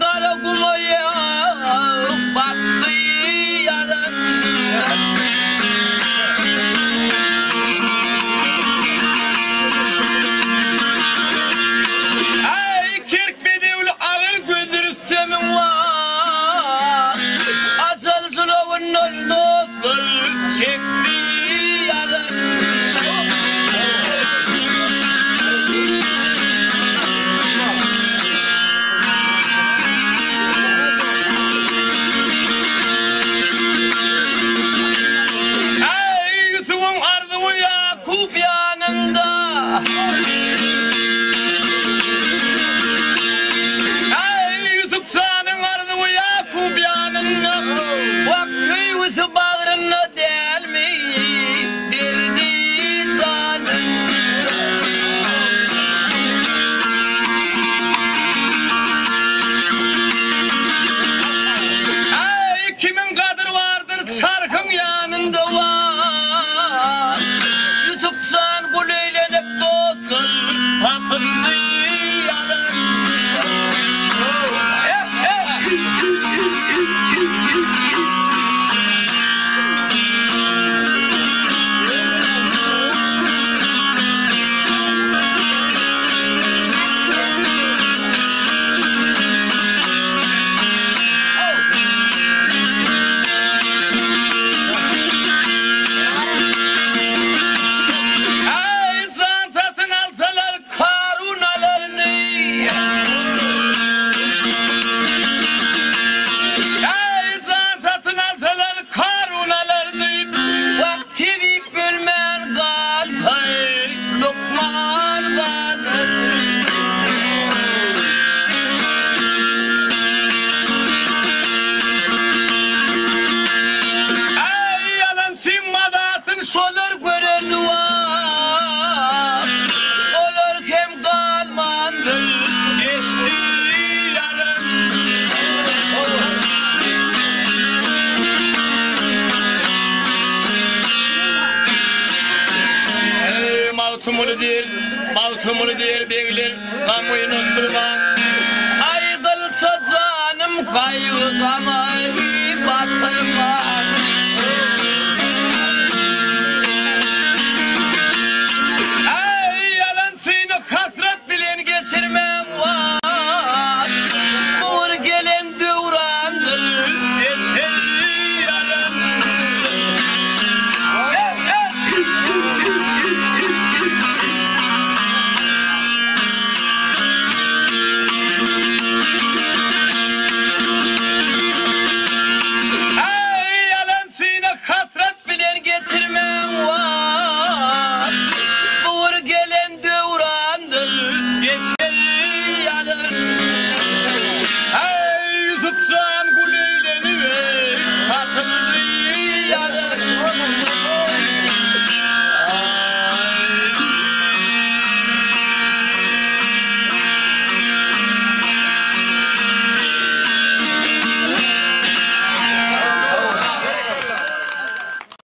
gara guma batdy ýalan. Aý kerk bedewli agyr gözli Rüstemiň wah, Ajal jylawyndan dostlar çekdi ýalan. Aý Ýusubyň arzuwy Ýakup ýanynda. Äý, Ýusup janyň arzuwy Ýakup ýanynda, Wagt söýgüsi bagrynda dälmi, derdi janynda. Äý, kimiň gadyry bardyr çarhyň ýanynda, wah, Ýusup jan gul eýlenip dostlar satyldy ýalan. Äý, jan satyn alsalar Karun alardy. Äý, jan satyn alsalar Karun alardy. Wah, tebip ölmän galsa, lukman galardy. Äý, ýalançyň mazasyn şolar görerdi, wah, olar hem galmandyr, geçdi ýalan. Eý, Magtymguly diýr, Magtymguly diýr, begler, gamgyn oturmaň. Aý, gylça janym gaýgy.